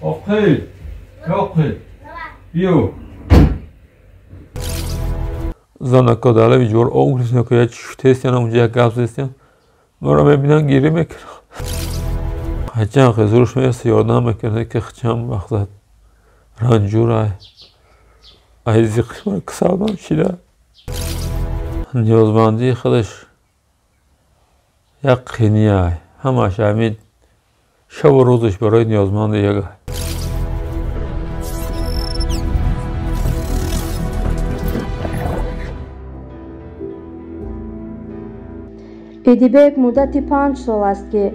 Оқил, оқил, биё. Занако далави ҷор огриснако я чуштестиан онҷа як гап зестиан маро мебинан гирӣ мекунам. Ҳачан хезуруш мераса ёрдам мекунад ки хичам мақсад ранҷурай. Айзи қисмат касалбам шида. Ниёзмандии худаш як қиниай. Ҳамаш ҳамин шабу рӯзаш барои ниёзманди ягай. Идибек муддати 5 сол аст, ки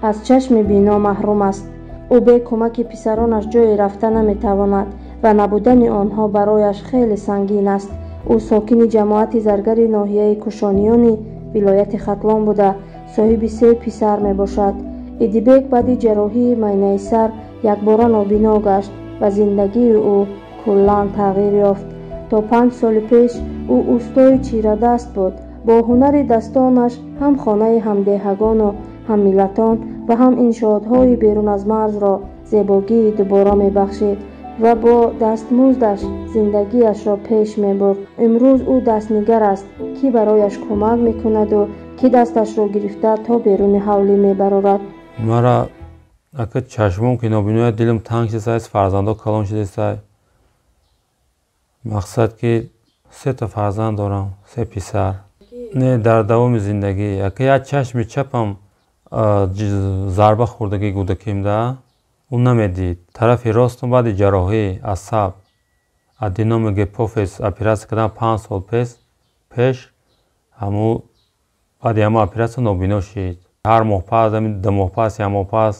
аз чашми бино маҳрум аст. Ӯ бе кӯмаки писаронаш ҷое рафта наметавонад ва набудани онҳо барояш хеле сангин аст. Ӯ сокини ҷамоати Заргари ноҳияи Кушониёни вилояти Хатлон буда, соҳиби 3 писар мебошад. Идибек баъди ҷарроҳии майнаи сар якбора нобино гашт ва зиндагии ӯ куллан тағйир ёфт. То 5 соли пеш ӯ устои чирадаст буд. Бо ҳунари дастонаш ҳам хонаи ҳамдеҳагону ҳаммиллатон ва ҳам иншоотҳои берун аз марзро зебогии дубора мебахшид ва бо дастмуздаш зиндагиашро пеш мебурд. Имрӯз ӯ дастнигар аст, ки барояш кӯмак мекунаду ки дасташро гирифта то беруни ҳавлӣ мебарорад. Мара ака чашмом ки нобиноя дилам танг шидасай, фарзандо калон шидасай. Мақсад ки 3 фарзанд дорам, 3 писар. Не, дар давоми зиндагӣ ака як чашми чапам зарба хӯрдагӣ гудакимда, ӯ намедид. Тарафи ростум баъди ҷарроҳӣ асаб аденома гипофиз оператсия кардан 5 сол пеш, ҳаму баъди ҳама оператсия нобино шид. Ҳар моҳ пас, 2 моҳ пас, 1 моҳ пас,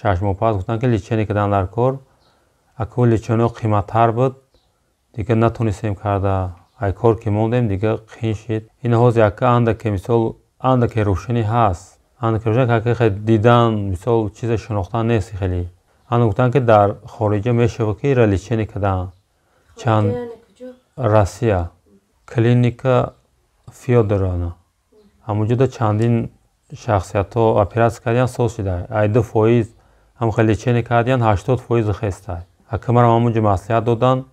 6 моҳ пас гуфтанд ки лечение кардан дар кор. Ака лечениҳо қиматтар буд, дигар натонистем карда. Ай кор ки мондем, дигар қиин шид. Ин ҳозир ака андаке мисол андаке рӯшанӣ ҳаст. Андаке рӯшанӣ ака хеле дидан, мисол чизе шинохтан нест хеле. Ана гуфтанд ки дар хориҷа мешавад ки ира лечение кардан. Чанд Россия, клиника Фёдоровна. Ҳамонҷода чандин шахсиятҳо оператсия кардиян, соз шида. Ай 2% ҳам хеле лечение кардиян, 80% хестай. Ака маро ҳамонҷо маслиҳат доданд.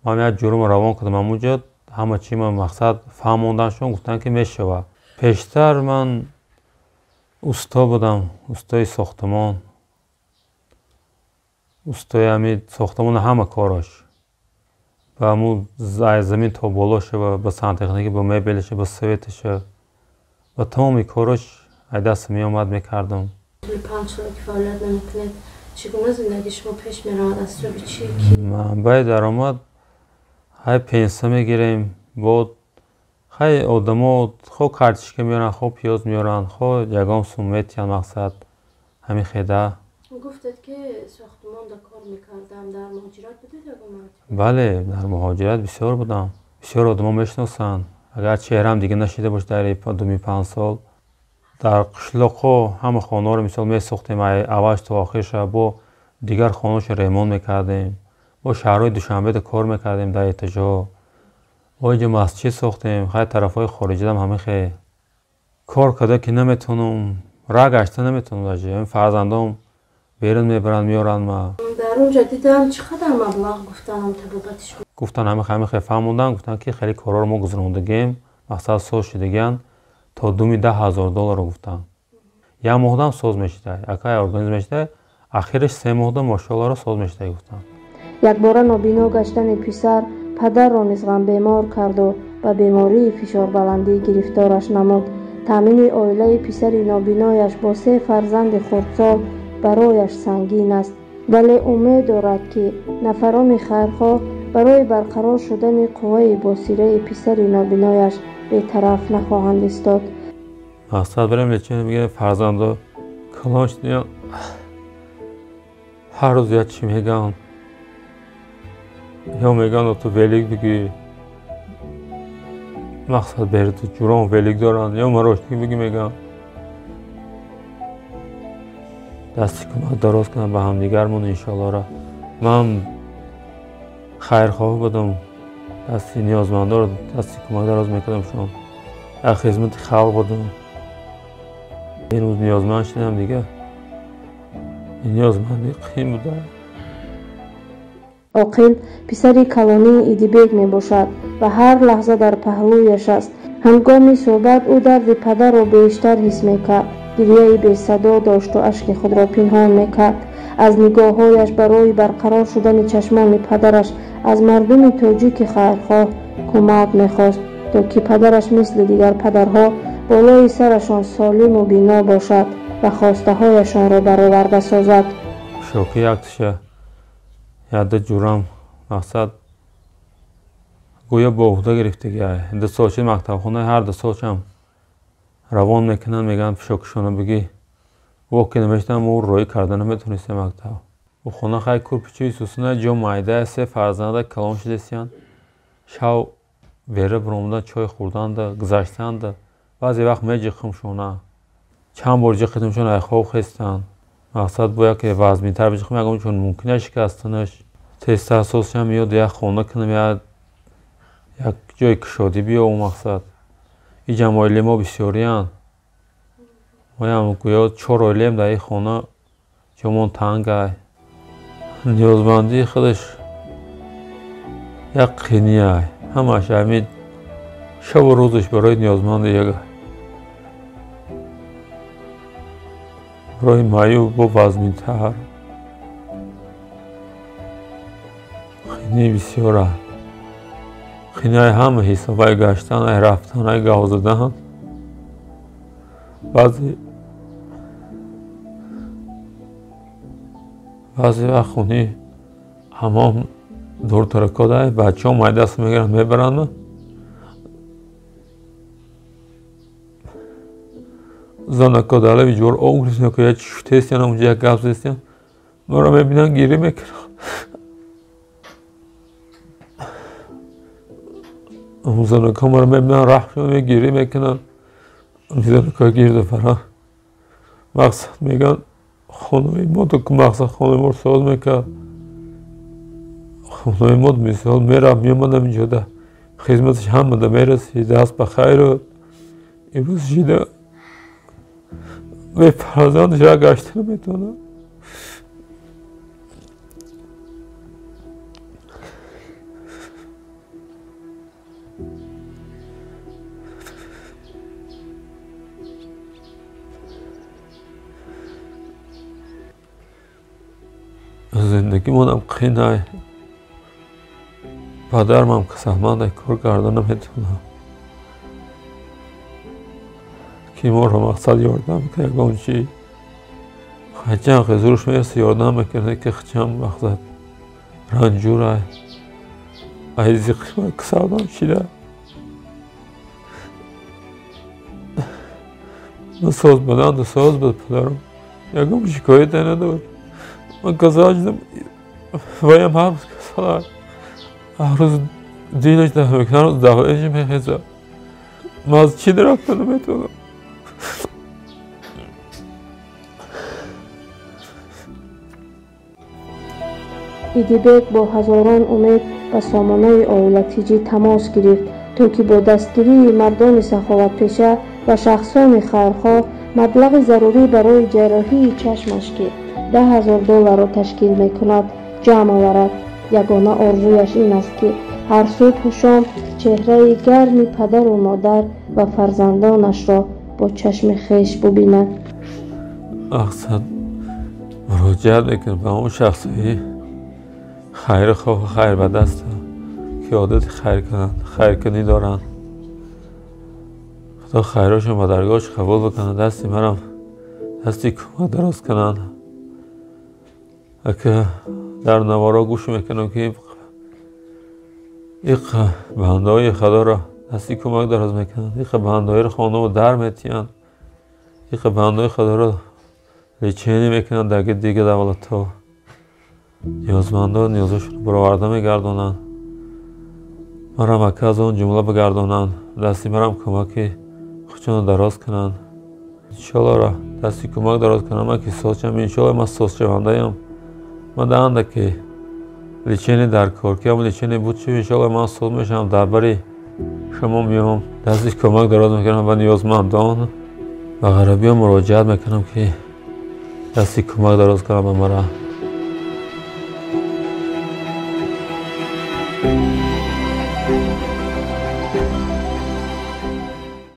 Ман як ҷурумро равон кардам ҳамонҷо, ҳама чи ман мақсад фаҳмонданшон, гуфтанд ки мешавад. Пештар ман усто будам, устои сохтмон. Устои ҳамин сохтмон ҳама корош. Ба ҳамун аз замин то боло шава, ба сантехникӣ, ба мебелша, ба светаша, ба тамоми корош ай даст меомад мекардам. Тӯли 5 сол ки фаъолият намекунед, чӣ гуна зиндагии шумо пеш меравад? Аз ҳисоби чӣ? Манбаи даромад ҳай пенсия мегирем, бо хай одамо хо картишка меоранд, хо пиёз меоранд, хо ягон сум метиҳанд, мақсад ҳамин хеда. Гуфтед ки сохтмонда кор мекардам, дар муҳоҷират будед ягон маротиба? Бале, дар муҳоҷират бисёр будам. Бисёр одамо мешиносанд. Агар чеҳрам дига нашида бошад дар 25 сол, дар қишлоқҳо ҳама хонаҳоро мисол месохтем, аввалш то охирша, бо дигар хонаҳошо ремонт мекардем. Бо шаҳрҳои Душанбеда кор мекардем дар этажҳо. Бо инҷо масҷид сохтем, хай тарафҳои хориҷидам ҳама хе. Кор карда ки наметавонам, ра гашта наметавонам даже. Ҳамин фарзандом берун мебаранд, меоранд ма. Дар онҷо дидам чӣ қадар маблағ гуфтанд табобати шумо? Гуфтанд ҳама хе фаҳмонданд, гуфтанд ки хеле корҳоро мо гузарондагем, мақсад соз шудагиянд, то 20,000 долларро гуфтанд. Як моҳдам соз мешидай, акай организм мешидай, ахираш 3 моҳдам мошоллоро соз мешидай гуфтанд. Якбора нобино гаштани писар падарро низ ғамбемор карду ба бемории фишорбаландӣ гирифтораш намуд. Таъмини оилаи писари нобинояш бо 3 фарзанди хурдсол барояш сангин аст, вале умед дорад, ки нафарони хайрхоҳ барои барқарор шудани қувваи босираи писари нобинояш бетараф нахоҳанд истод. Мақсад барем лечение мегирем, фарзандо калон шудиян, ҳар рӯз як чӣ мегӯянд. Ё мегӯянд ту велик бигӣ, мақсад берду ҷуром велик доранд, ё марошник бигӣ мегӯянд. Дасти кӯмак дароз кунам ба ҳамдигармон иншоаллоҳ. Ман хайрхоҳ будам, дасти ниёзмандоро дасти кӯмак дароз мекардам шон. Дар хизмати халқ будам. Имрӯз ниёзманд шудам дигар. Ниёзмандӣ қиин буда. Оқил писари калонии Идибек мебошад ва ҳар лаҳза дар паҳлӯяш аст. Ҳангоми суҳбат ӯ дарди падарро бештар ҳис мекард. Гирияи бесадо дошту ашки худро пинҳон мекард. Аз нигоҳҳояш барои барқарор шудани чашмони падараш аз мардуми тоҷики хайрхоҳ кӯмак мехост, то ки падараш мисли дигар падарҳо болои сарашон солиму бино бошад ва хостаҳояшонро бароварда созад. Шоки яктиша яда ҷурам мақсад гӯё бо уҳда гирифтагиай. Ду сол шуд мактабхона, ҳар ду солшам равон мекунанд, мегӯянд пишокишона бигӣ. Во ки намешудам, мо роӣ карда наметонистем мактаб. Ӯ хона хай курпичӯи сусуна ҷо майда, се фарзанда калон шудесиянд. Шав бера биромадан, чой хӯрданда, гузаштанда баъзе вақт меҷиқимшона. Чанд бор ҷиқидимшон, ай хоб хестанд. Мақсад бояд ки вазминтар биҷиқим, ягон чун мумкин шикастанаш. Тезтар созшам меёд, як хона кунам, як ҷои кушодӣ биёвам мақсад. Иҷам оилаи мо бисёриянд. Моям гӯё чор оилаем дар ин хона, ҷомон тангай. Ниёзмандии худаш як қиниай. Ҳамааш ҳамин шабу рӯзаш барои ниёзманди як. Барои маъюб бо вазминтар. Қинии бисёра. Қинаи ҳама ҳисобай гаштан, ай рафтан, ай гав задан. Баъзе вақт хуни ҳамом дуртаракодай, бачаҳо май даст мегиранд, мебаранд. Занако далави ҷор об гирифтан, ки як шутестиян, онҷо як гап зестиян. Маро мебинанд, гирӣ мекунанд. Занако маро мебинанд, раҳм гирӣ мекунанд. Занако гирду фара. Мақсад мегӯянд, хонаи мо мақсад хонаи моро соз мекард. Хонаи мо мисол мерафт, меомадам инҷода. Хизматаш ҳамада мерасид, даст ба хайру. Имрӯз шида бефарзандаш як гашта наметавонад. Зиндагимонам қинай. Падармам касалмандай, кор карда наметавонам. Ки моро мақсад ёрдам мекунад ягон чи. Ҳачанд хезуруш мерасад, ёрдам мекунад, ки хичам мақсад ранҷурай. Ай зиқи касалманд шида. Ман соз буданду соз буд падарам. Ягон шикояте надошт. Ман касал шудам, ваям ҳар рӯз касал. Ҳар рӯз динаш даф мекунад, ҳар рӯз давлаташ мехезад. Ман аз чӣ рафта наметавонам. Идибек бо ҳазорон умед ба сомонаи Оила Тиҷӣ тамос гирифт, то ки бо дастгирии мардони саховатпеша ва шахсони хайрхоҳ маблағи зарурӣ барои ҷарроҳии чашмаш, ки 10,000 долларро ташкил мекунад, ҷамъ оварад. Ягона орзуяш ин аст, ки ҳар субҳу шом чеҳраи гарми падару модар ва фарзандонашро бо чашми хеш бубинад. Мақсад муроҷиат мекунам ба он шахсҳои хайрхоҳу хайрбадаст, ки одати хайр кунанд, хайркунӣ доранд. Худо хайрошон ба даргоҳаш қабул бикунад, дасти марам дасти кӯмак дароз кунанд. Ака дар наворо гӯш мекунам, ки иқ бандаҳои худоро дасти кӯмак дароз мекунанд, иқ бандаҳоиро хонаву дар метиҳанд, иқ бандаҳои худоро лечение мекунанд дар дигар давлатҳо. Ниёзмандо ниёзошонро бароварда мегардонанд. Марам ака аз он ҷумла бигардонанд, дасти марам кӯмаки худшонро дароз кунанд. Иншоллоҳ дасти кӯмак дароз кунанд, ман ки созшам, иншоллоҳ ман созшавандаям. Ман даанда ки лечение дар кор, ки ҳам лечение буд шуд, иншоллоҳ ман соз мешавам, дар бари шумо меом, дасти кӯмак дароз мекунам ба ниёзмандон. Ба ғарабиё муроҷиат мекунам, ки дасти кӯмак дароз кунанд ба мара.